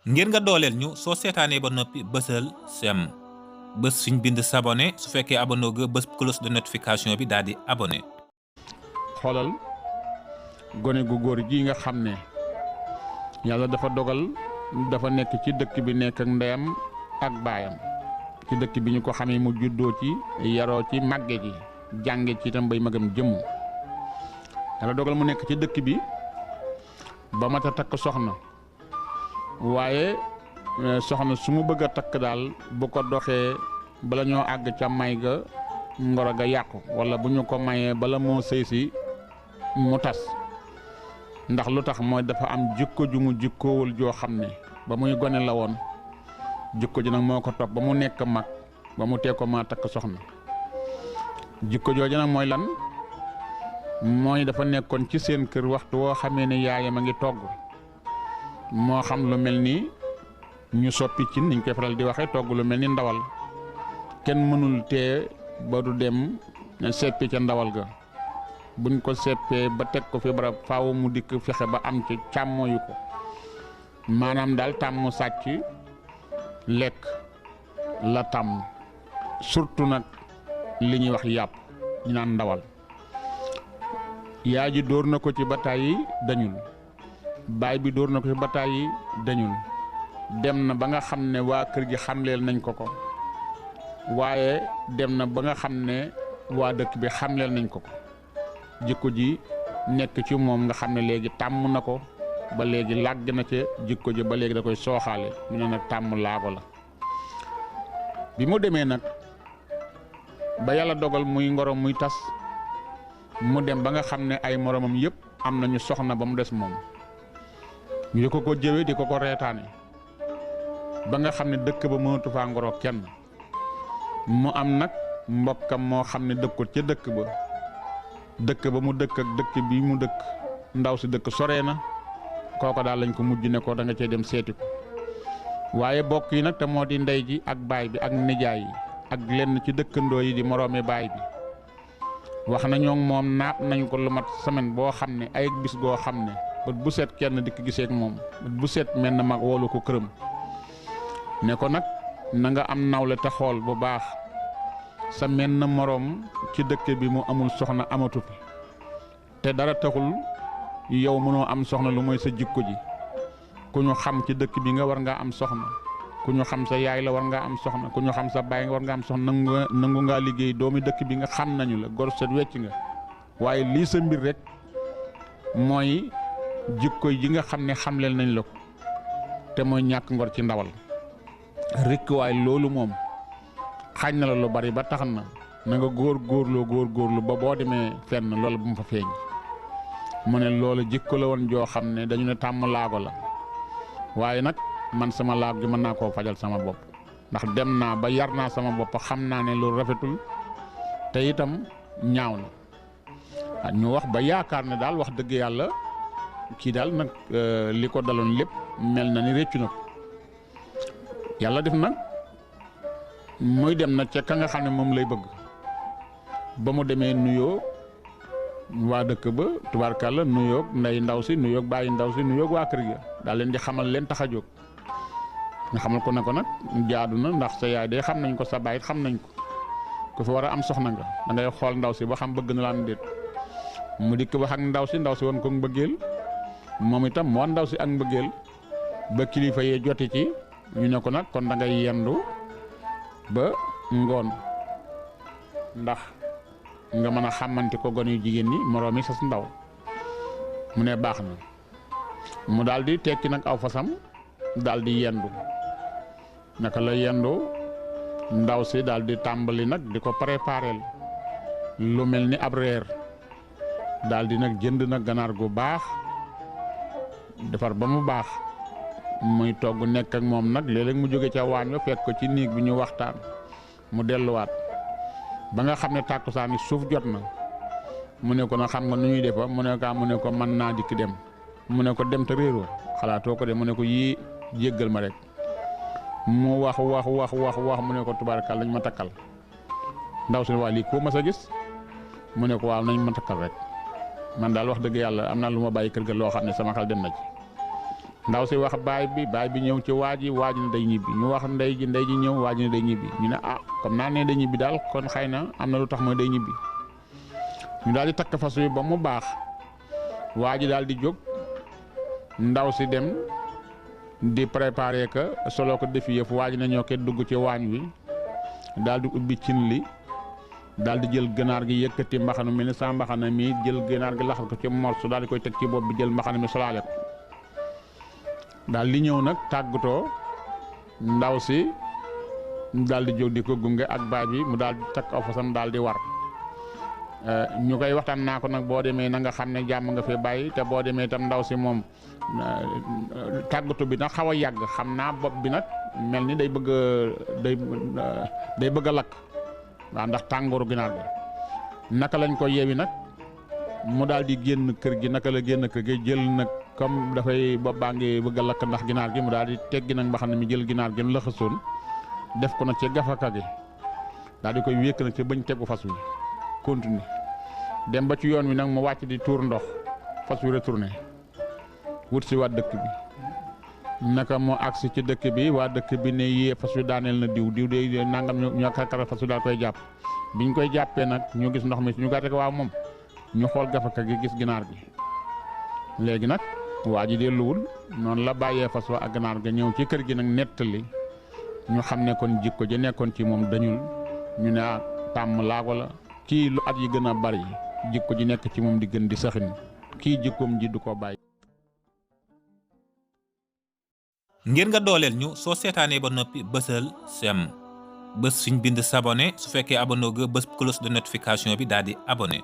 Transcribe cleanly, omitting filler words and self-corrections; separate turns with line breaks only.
ngir nga dooleel ñu soo seetaanee ba noppi bësal sem bës fiñ bind s'abonner su fekkee abonné ga bës cloche de notification bi daal di abonné.
xoolal gone gu góor gi nga xam ne yàlla dafa dogal dafa nekk ci dëkk bi nekk ak ndeyam ak baayam ci dëkk bi ñu ko xamee mu juddoo ci yaroo ci màgge ji jànge ci itam bay magam jëmm yàlla dogal mu nekk ci dëkk bi ba mat a takk soxna waaye soxna su mu bëgg a takk daal bu ko doxee bala ñoo àgg ca may ga ngoro ga yàqu wala bu ñu ko mayee bala moo sëy si mu tas ndax lu tax mooy dafa am jikko ju mu jikkoowul joo xam ne ba muy gone la woon jikko ji nag moo ko topp ba mu nekk mag ba mu tee ko ma takk soxna jikko jooju nag mooy lan mooy dafa nekkoon ci seen kër waxtu woo xamee ne yaayam a ngi togg moo xam lu mel ni ñu soppi ci niñ koy faral di waxee togg lu mel ni ndawal kenn mënul tee ba du dem seppi ca ndawal ga buñ ko seppee ba teg ko fi barab faaw mu dikk fexe ba am ci càmmoyu ko maanaam daal tàmm sàcc lekk la tàmm surtout nag li ñuy wax yàpp ñu naan ndawal yaay ji dóor na ko ci bataay yi dañul baay bi dóor na ko ci bataay yi dañul dem na ba nga xam ne waa kër gi xamleel nañ ko ko waaye dem na ba nga xam ne waa dëkk bi xamleel nañ ko ko jikko ji nekk ci moom nga xam ne léegi tàmm na ko ba léegi làgg na ca jikko ji ba léegi da koy sooxaale ñu ne nag tàmm laago la bi mu demee nag ba yàlla dogal muy ngoro muy tas mu dem ba nga xam ne ay moromam yëpp am nañu soxna ba mu des moom ñu di ko ko jëwee di ko ko reetaane ba nga xam ne dëkk ba mënatu faa ngoro kenn mu am nag mbokkam moo xam ne dëkkut ca dëkk ba mu dëkk ak dëkk bi mu dëkk ndaw si dëkk soree na kooko daal lañ ko mujj ne ko da nga cee dem seeti ko waaye bokk yi nag te moo di ndey ji ak baay bi ak nijaay yi ak lenn ci dëkkandoo yi di moroomi baay bi wax nañoo moom naat nañ ko lu mat semaine boo xam ne ay bis goo xam ne bët bu set kenn dikk gisee ak moom bët bu set mel na mag woolu ko këram ne ko nag na nga am nawle te xool bu baax sa menn moroom ci dëkk bi mu amul soxna amatu fi te dara taxul yow mënoo am soxna lu mooy sa jikko ji ku ñu xam ci dëkk bi nga war ngaa am soxna ku ñu xam sa yaay la war ngaa am soxna ku ñu xam sa baay nga war nga am soxna nangu ngaa liggéey doomi dëkk bi nga xam nañu la gor set wecc nga waaye lii sa mbir rek mooy jikko ji nga xam ne xamleel nañ la ko te mooy ñàkk ngor ci ndawal rek waaye loolu moom xañ na la lu bari ba tax na nga góorgóorlu ba boo demee fenn loolu bu mu fa feeñ mu ne loolu jikko la woon joo xam ne dañu ne tàmm laago la waaye nag man sama laago gi mën naa koo fajal sama bopp ndax dem naa ba yar naa sama bopp xam naa ne loolu rafetul te itam ñaaw na ñu wax ba yaakaar ne daal wax dëgg yàlla kii daal nag li ko daloon lépp mel na ni réccu na ko yàlla def nag muy dem na ca ka nga xam ne moom lay bëgg ba mu demee nuyoo waa dëkk ba tubaarkàlla nuyoog nday ndaw si nuyoog bàyyi ndaw si nuyoog waa kër ga daal leen di xamal leen tax a jóg nga xamal ko ne ko nag jaadu na ndax sa yaay de xam nañ ko sa baay xam nañ ko ku fi war a am soxna nga da ngay xool ndaw si ba xam bëgg na laan déet mu dikk wax ak ndaw si woon ko mbëggeel moom itam moo ndaw si ak mbëggeel ba kilifa yee joti ci ñu ne ko nag kon da ngay yendu ba ngoon ndax nga mën a xamante ko gone yu jigéen ñi moroom yi sas ndaw mu ne baax na mu daal di tekki nag aw fasam daal di yendu naka la yendu ndaw si daal di tàmbali nag di ko prépareel lu mel ni ab reer daal di nag jënd nag ganaar gu baax defar ba mu baax muy togg nekk ak moom nag léeg-léeg mu jóge ca waañ ba fekk ko ci néeg bi ñu waxtaan mu delluwaat ba nga xam ne tàkkusaani suuf jot na mu ne ko na xam nga nu ñuy defa mu ne ko mën naa dikk dem mu ne ko dem te réeroo xalaatoo ko de mu ne ko yii jéggal ma rek mu wax mu ne ko tubaarkal lañ ma takkal ndaw si waa lii koo mas a gis mu ne ko waaw nañ ma takkal rek man daal wax dëgg yàlla am naa lu ma bàyyi kër ga loo xam ne sama xel dem na ci ndaw si wax baay bi ñëw ci waa ji ne day ñibbi ñu wax ndey ji ñëw waa ji ne day ñibbi ñu ne comme naa ne day ñibbi daal kon xëy na am na lu tax mooy day ñibbi ñu daal di takk fas wi ba mu baax waa ji daal di jóg ndaw si dem di préparer que solo ko defi yëf waa ji na ñoo ko dugg ci waañ wi daal di ubbi cin li daal di jël ganaar gi yëkkati mbaxana mi ni sa mbaxana mi jël ganaar gi laxal ko ci morso daal di koy teg ci bopp bi jël mbaxana mi solaale ko daal li ñëw nag tàggatoo ndaw si daal di jóg di ko gunge ak baay bi mu daal di takk aw fasam daal di war ñu koy waxtaan naa ko nag boo demee na nga xam ne jàmm nga fi bàyyi te boo demee itam ndaw si moom tàggatu bi nag xaw a yàgg xam naa bopp bi nag mel ni day bëgg a lakk waaw ndax tàngooru ginaar gi naka lañ ko yeewi nag mu daal di génn kër gi naka la génn kër gi jël nag comme dafay bopp baa ngi bëgg a lakk ndax ginaar gi mu daal di teggi nag mbaxana mi jël ginaar gi lëxasoon def ko nag ci gafaka gi daal di koy wékk nag ci bañ tegu fas wi continue dem ba ci yoon wi nag mu wàcc di tuur ndox fas wi retourné wut si waa dëkk bi naka moo agsi ci dëkk bi waa dëkk bi ne yee fas wi daaneel na diw de nangam ñoo karkara fas wi daal koy jàpp biñ koy jàppee nag ñu gis ndox mi ñu gàtte ko waaw moom ñu xool gafaka gi gis ginaar gi léegi nag waa ji delluwul noonu la bàyyee fas wa ak ginaar ga ñëw ci kër gi nag nettali ñu xam ne kon jikko ja nekkoon ci moom dañul ñu ne tàmm laago la kii lu at yi gën a bari jikko ji nekk ci moom di gën di saxin kii jikkoom ji du ko bàyyi.
ngir nga dooleel ñu soo seetaanee ba noppi bësal sem bës fiñ bind s'abonné su fekkee abonné nga bës cloche de notification bi daal di abonné.